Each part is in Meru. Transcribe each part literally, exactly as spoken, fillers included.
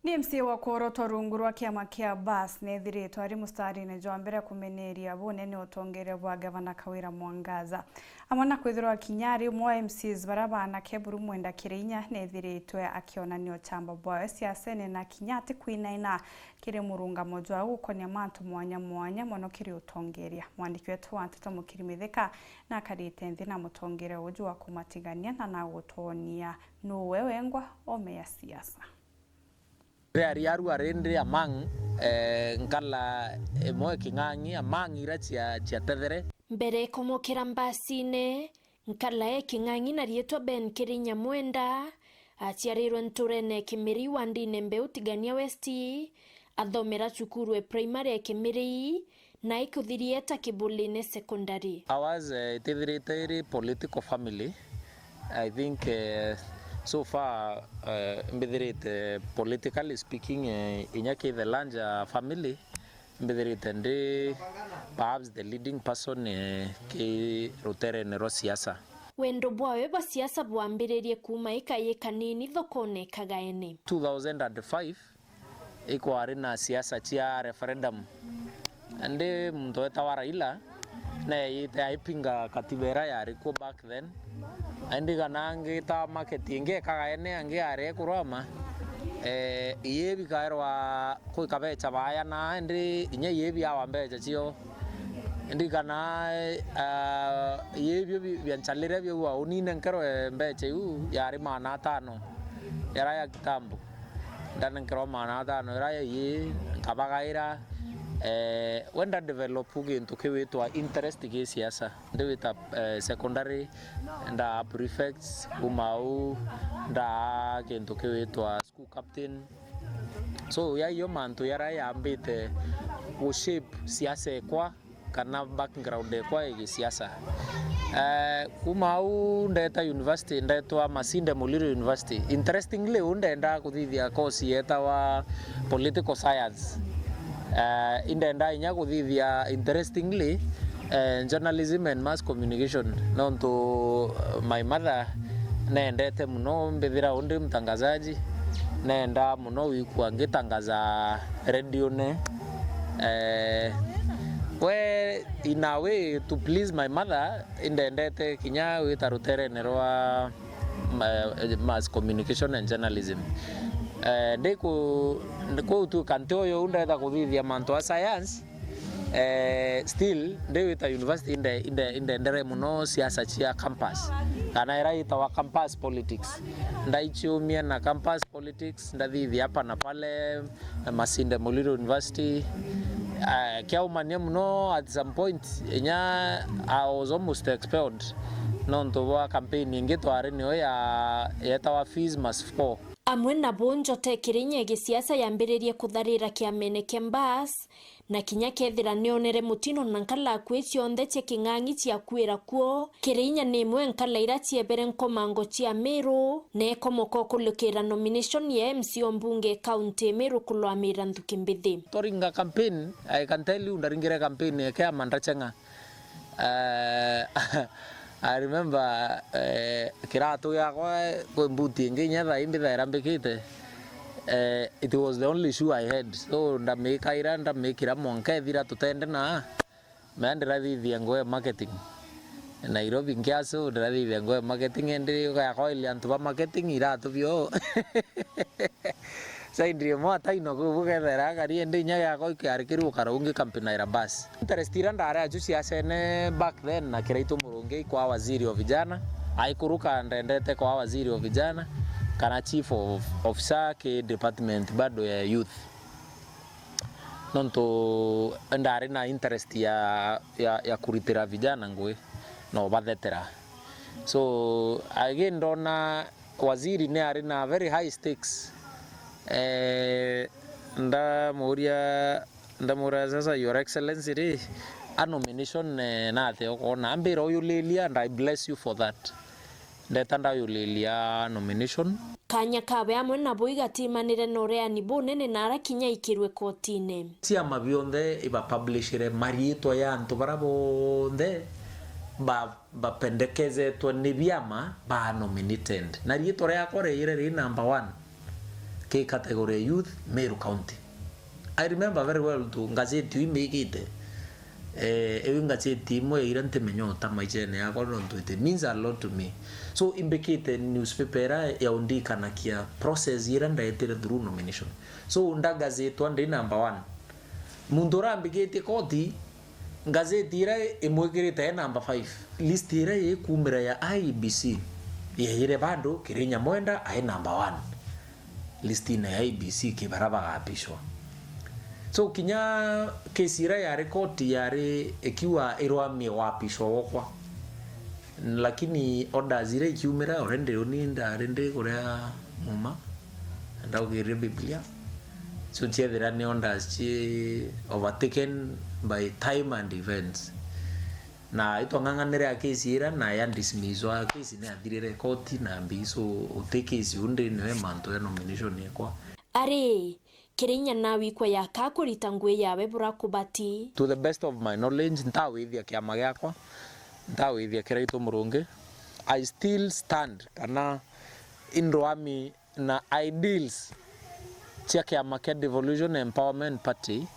Ni M C A wa kworotwa rungu rwa kiama kia Bus neethiritwe ari mustarine jwa mbere kumeneria bunene utongeria bwa Gavana Kawira Mwangaza. Amwe na kwithirwa kinya ari umwe wa M Cs baria baanake buru mwenda kiri inya, neethiritwe akionania uchamba bwawe siasene na kinya atikwinaina kiri murungamo jwawe gukonia mantu mwanya mwanya mono kiri utongeria. Mwandiki wetu wa nteto Mukiri Mithika nakarite nthi na mutongeria uju wa kumatigania na nagutwonia nuwe wengwa ome ya siasa. Riari arua rindi among, eh, nkala imwe king'ang'i among ira cia, cia tethere. Mbere kumukira mbasine, nkala e king'ang'i na riitwa Ben Kirinya Mwenda, aciarirwe nturene Kimiri wandine Mbeu Tigania West, athomera cukuru e primary e Kimiri, na ikuthirie ta Kibulini Secondary. Ours, eh, itithirite iri political family. I think, eh, so far, eh, mbithirite politically speaking, eh, inya ki the larger family, mbithirite ndi perhaps the leading person, eh, ki ruterene rwa siasa. Wendo bwawe bwa siasa bwambiririe kuuma ikayi kanini thokone Kagaene. Two thousand and five, ikwari na siasa cia referendum. Indi muntu wetawa Raila neeyite aipinga katiba ira yari kuo back then. Indi kana ngita market ingi e Kagaene angi ari ekurwama, eh, ii bikairwa kwika becha baaya na indi inya ii biawa mbecha cio. Indi kana, eh, ii bio bi-, bianchalire biaua unine nkerwe mbecha iu yari maana atano yara ya kitambo. Ndanenkerwa maana atano ira ii, nkabagaira, eh, we nda develop gintu kiwitwa interest gi siasa. Ndiwita, eh, secondary, nda prefects, kuma au, nda gintu kiwitwa school captain. So, ya iyo mantu yara yambite gu shape siasa ekwa, kana background ekwa ya gisiasa. Eh, kuma au ndeta university, ndetwa Masinde Muliro University. Interestingly, u ndenda kuthithia course yetawa political science. Eh, indenda inya kuthithia, interestingly, eh, journalism and mass communication. Nontu, eh, my mother nendete muno mbithira undi mtangazaji, nenda muno wikua ngitangaza redione. Eh, we, in a way, to please my mother, indendete kinya wita ruterene rwa ma-, mass communication and journalism. Eh, ndi ku-, ndi kutuika nti uyu ndetha kuthithia mantu a science, eh, still, ndi wita university inde-, inde-, indendere muno siasa cia campus, kana ira itawa campus politics. Ndaichiumia na campus politics, ndathithia hapa na pale, Masinde Muliro University. Ah, kiaumania muno at some point, inya I was almost expelled nontu bwa campaign ingi twari nio ya, yetawa Fees Must Fall. Amwe na bo njote Kirinya ya gisiasa yambiririe kutharira kiamene kia Mbas, na kinya kethira nionere mutino na nkala akui cionthe cia king'ang'i ciakuira kuo, Kirinya ni imwe nkala ira ciebere nkomango cia Miru, na ekomoka ukulukira nomination ya M C o mbunge kaunti Miru kulwamira nthuki mbithi. Twaringa campaign, I can tell you, ndaringire campaign eke ama ndacheng'a. Eh, I remember, eh, kiratu giakwa kwi mbuti ingi inya thaa ii mbithaira mbikite. Eh, it was the only shoe I had. So, ndamikaira, ndamikira mwanka ethira tutende na mea ndirathithia nguo ya marketing. Nairobi nkiasu, ndirathithia nguo ya marketing, indi ugakoilia antu ba marketing iratu bio. Saindi imwe ataino kuu bukethera akari, indi inya giakwa ikiarikirua ukara ungi kampinaira basi. Interest ira ndari achu ciacene back then na Kiraitu Murungi kwa waziri wa vijana, aikuru ka ndendete kwa waziri wa vijana, kana chief of, officer ki department bado ya youth. Nontu ndari na interest ya, ya, ya kuritira vijana ngui na ubathetera. So, again ndona waziri ni ari na very high stakes. Eh, ndamuria, ndamura, "Sasa, Your Excellency, ri, a nomination, eh, nate ukoona?" Ambira, "Uyulilia, and I bless you for that." Ndeta ndayulilia nomination. Kanya kawe amwe nabo igatimanire na ureani bunene na ara kinya ikirwe kotine. Ciama bionthe ibapublishire mariitwa ya antu bara bonthe ba bapendekezetwe ni biama ba nominated. Na riitwa riakwa riaire ri number one. I category ya youth, Meru County. I remember very well tu ngazeti iu imikite. Eh, iu ngazeti imwe ira ntimenya uta maicene yakwa nontu it means a lot to me. So, imbikite newspaper ira ya undikanakia process ira ndaetire through nomination. So, ndagazitwa ndi number one. Muntu urambikitie koti, ngazeti ira imwikirite e number five. List ira ikumira ya I E B C, yaire bado Kirinya Mwenda ai number one. Listine ya I E B C ki bara bagapishwa. So, kinya kesi ira yari koti yari ikiuga irwamie wapishwa wokwa. Lakini orders ira ikiumira, already uni ndari ndi kuria muma, ndaugirie Biblia. So, ciethira ni orders ci overtaken by time and events. Na itwang'ang'anire a kesi ira, na ya dismisswa, kesi ni yathirire koti na mbi, so uti kesi u ndini we mantu ya nomination yakwa. Ari, Kirinya nawikwa yaka kurita ngui yawe bura kubati. To the best of my knowledge, ntawithia kiama giakwa, ntawithia Kiraitu Murungi. I still stand kana indwami na ideals cia kiama kia Devolution Empowerment Party,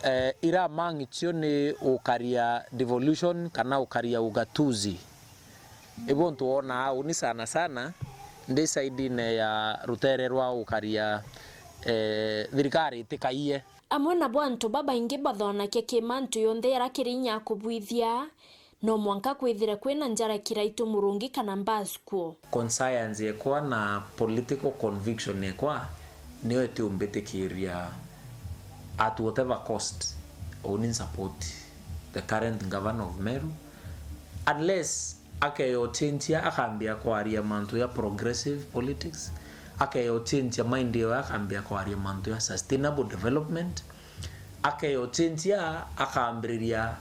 eh, iramang'ichio ni ukaria devolution kana ukaria ugatuzi. Ibo ntu wonaa uni sana sana ndi saidine ya rutere rwa ukaria, eh, thirikari itikaie. Amwe nabo antu babaingi bathonakia ki mantu yonthe yara Kirinya akubwithia, no mwanka kwithire kwina njara Kiraitu Murungi kana mbaskuo. Conscience ekwa na political conviction ekwa niyo itiumbitikiria at whatever cost uni support the current governor of Meru, unless akeyotintia akambia kwaria mantu ya progressive politics, akeyotintia mind yawe akambia kwaria mantu ya sustainable development, akeyotintia akambiriria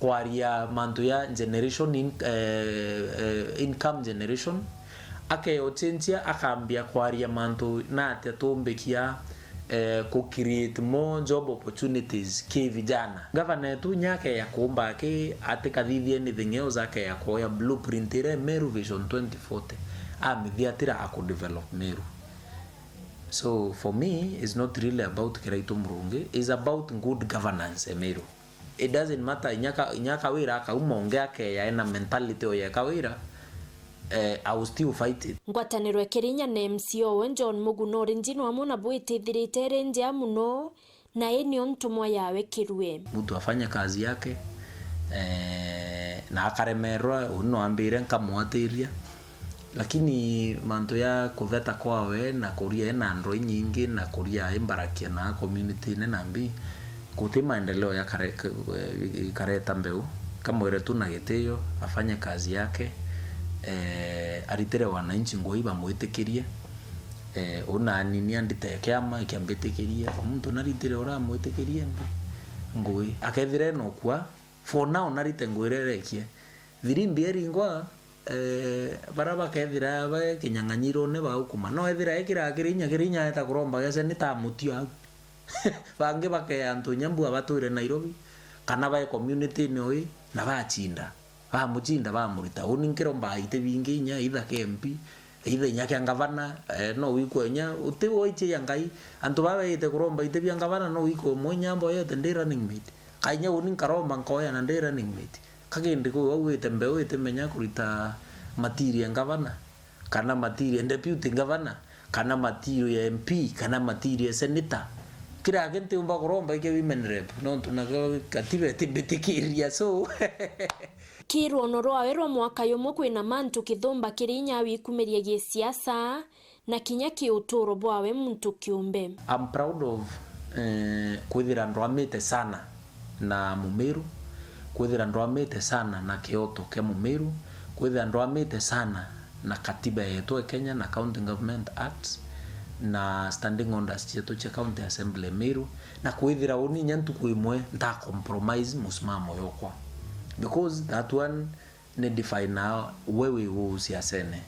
kwaria mantu ya generation in, eh, eh, income generation, akeyotintia akambia kwaria mantu na atia tumbikia, eh, ku create more job opportunities ki vijana. Gavana etu nya akeya kuumba aki atikathithia anything else, akeya kuoya blueprint ira Meru Vision twenty forty, amithia atira aku develop Meru. So for me, it's not really about Kiraitu Murungi, it's about good governance e Meru. It doesn't matter, inya ka-, inya Kawira akauma ungi akeya ena mentality o ya Kawira, eh, I will still fight it. Ngwataniro ya Kirinya na M C A owe John Muguna uri njino amwe nabo itithirite iri njea muno, na ii nio ntumwa yawe Kirue. Mtu afanye kazi yake, eh, na akaremerwa, uni no ambire nkamwatiria. Lakini mantu ya kutheta kwawe na kuria ena ndwai nyingi na kuria imbarakia na community ine na mbi, guti maendeleo ya kare-, k-, ikareta mbeu. Kamwire tu na gitio, afanye kazi yake, eh, aritire wananchi ngui bamwitikirie. Eh, unani ni andite kiama kiambitikiria, muntu naritire uramwitikirie mbi ngui. Akethira ena ukua, for now narite ngui iria irekie. Thirimbi eringwa, eh, bara bakethira be kinyang'anyirone baukuma. No ethira ekira Kirinya, Kirinya eta kuromba gese ni ta mutio au. Bangi bakea antu inya mbua batwire Nairobi, kana bae community-ini ui, na bachinda. Bamuchinda, bamurita. Uni nkiromba iti bingi inya, either kia M P, either inya kia ngavana, eh, no wikwe inya, uti woichia Ngai. Antu baba baite kuromba iti bia ngavana, no wikwe umwe inya mboyete ndi running mate. Ka inya uni nkaromba nkoya na ndi running mate. Ka kindi kuu augite mbeu itimenya kurita material ya ngavana, kana material ya deputy governor, kana material ya M P, kana material ya senator. Kira aki ntiumba kuromba ikia women rep, nontu nakio katiba itimbitikiria, so. Ki rwono rwawe rwa mwaka yumwe kwina mantu kithumba Kirinya wikumiria gisiasa, na kinya ki uturo bwawe muntu kiumbe. I'm proud of, eh, kwithira ndwamite sana na Mumiru, kwithira ndwamite sana na kioto kia Mumiru, kwithira ndwamite sana na katiba yetu ya Kenya na County Government Act na standing orders cietu cia County Assembly ya Meru, na kwithira uni inya ntuku imwe nta compromise musimamo yokwa, because that one ni define we wi uu siasene.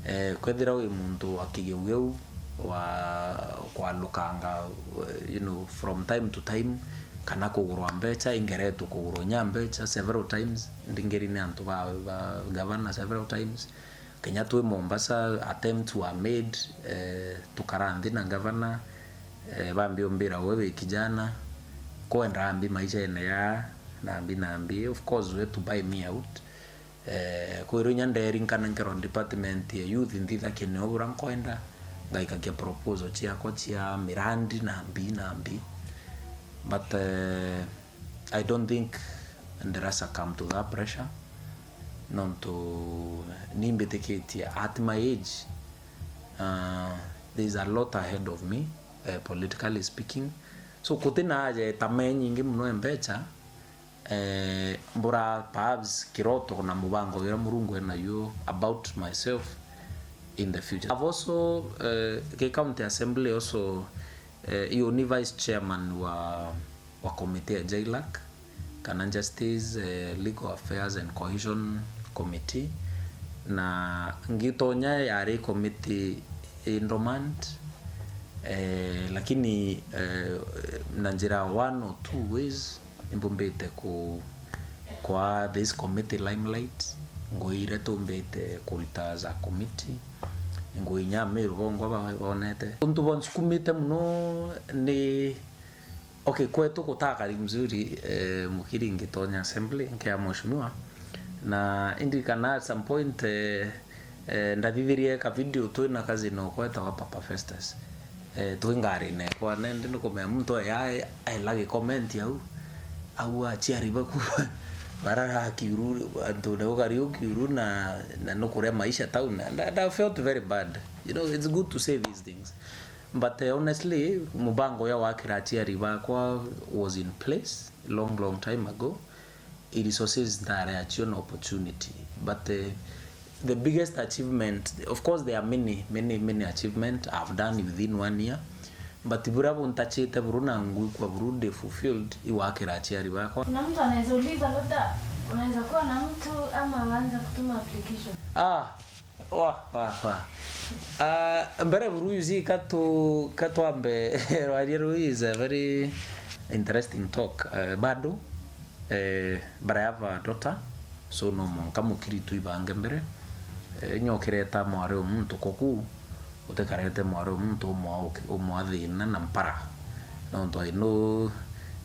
Eh, kwethira wi muntu wa kigeugeu, wa kwalukanga, eh, you know, from time to time, kana kugurwa mbecha, ingeretwe kugurwa inya mbecha several times, ndingiri ni antu ba, ba gavana several times, Kenya twi Mombasa, attempts were made, eh, tukara nthi na gavana, eh, bambi umbira, "We wi kijana, kwenda ambi maishene ya, nambi, nambi." Of course, we to buy me out. Eh, kwirwo inya nderi nkana nkerwa department ya youth nthithakie nio bura nkwenda, ngaikagia proposal ciakwa cia mirandi nambi, nambi. But, eh, I don't think ndira succumb to that pressure. Nontu ni mbitikitie at my age, uh, there is a lot ahead of me, uh, politically speaking. So, kutina aja etame nyingi muno ya mbecha, eh, mbura perhaps kiroto na mubango uria Murungu enayo about myself in the future. I've also, eh, ki county assembly also, eh, iyo ni vice chairman wa, wa committee ya JLAC, kana Justice, eh, Legal Affairs and Cohesion Committee, na ngitonya yari committee i dormant, eh, lakini, eh, na njira one or two ways, nimbumbite ku, kwa this committee limelight, ngugi iria tumbite kuruta as a committee, ngugi inya Amiru bongwa ba-, bonete. Untu bonsukumite muno ni, okay, kwetu kutakari mzuri, eh, Mukiri ngitonya assembly, nkea mheshimiwa, na indirikana at some point, eh, eh, ndathithirie ka video twina cousin okwa etagwa Papa Festus. Eh, twi ngarine kwa nende nukumenya muntu aya aela gicomment au, au aciari baku barara kiuru, antu ni gukari u kiuru na, na nukuria maisha town. And I, I felt very bad. You know, it's good to say these things. But, eh, honestly, mubango ya wakira aciari bakwa was in place long, long time ago. I resources ntare acio na opportunity. But, eh, the biggest achievement, of course, there are many, many, many achievement I've done within one year. But buria buntachite buru na ngwikwa buru ndi fulfilled, i wakira aciari bakwa. Kuna mtu anaweza uliza, labda unaweza kuwa na mtu ama aanze kutuma application? Ah, Wa, wa, wa. Ah, mbere buru, you see, katu-, katwambe rwaria ruu is a very interesting talk. Eh, bado, eh, but I have a daughter, so no mwanka Mukiri twibange mbere. Eh, inya ukireta mwari o muntu kuku, utikarete mwari o muntu umwa uki-, umwa thina na mpara. Nontu I know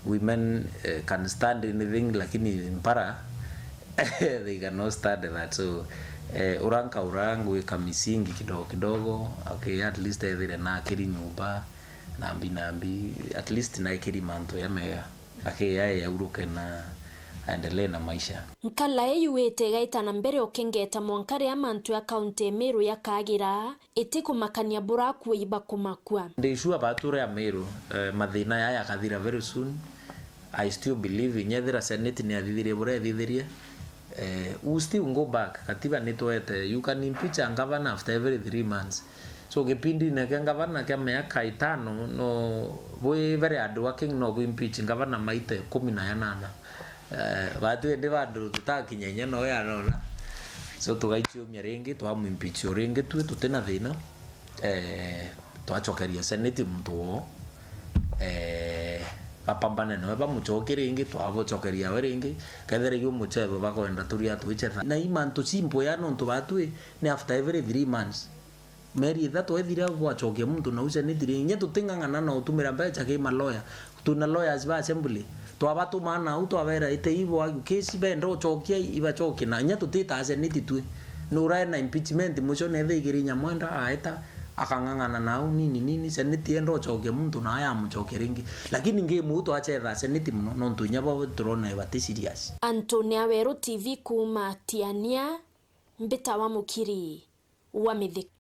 women, eh, can stand anything, lakini mpara, they cannot stand that. So, eh, ura nkaura ngwika misingi kidogo kidogo, okay, at least ethire na akiri nyumba, nambi nambi, at least na ikiri mantu ya mega, akiya yauruke na aendelee na maisha. Nkala iyuite igaita na mbere ukengeta mwanka riria mantu ya kaunti ya Meru yakagira, iti kumakania burakua iba kumakua. Ndi sure bature ya Meru, eh, mathina yaya yakathira very soon. I still believe inya ethira Senate ni yathithirie buria ethithirie, eh, we still go back. Katiba ni twete, you can impeach a governor after every three months. So, kipindine kia governor kia miaka itano, no, bwi very hard working, no bu impeach governor maita ikumi na yanana. Eh, batu indi bandu tutakinya inya no yanona. So, tugaiciumia ringi, twamu impeach o ringi, twi tutina thina. Eh, twacokeria Senate muntu woo, eh, bapambane nawe, bamucokie ringi, twabucokeria we ringi. Kethira i umucebo bakwenda turia twicetha. Na i mantu simple ya nontu batwi ni after every three months. Meri ithatu ethira gwacokia muntu nau Senate ringi. Inya tuting'ang'ana na utumira mbecha ki maloya. Twina lawyers ba assembly, twabatuma nau, twabera, "Ite ibo argue case, benda ucokia, ibacokie." Na inya tutitaa Senate twi. Nurae na impeachment, mucio netha igiri inya mwenda, aeta, akang'ang'ana nau, nini, nini, Senate yenda ucokia muntu, nawe amucokia ringi. Lakini ngimu uu twachethaa Senate muno, nontu inya bo turona bati serious. Antonia Weru, T V kuuma Tiania, mbita wa Mukiri wa Mithika.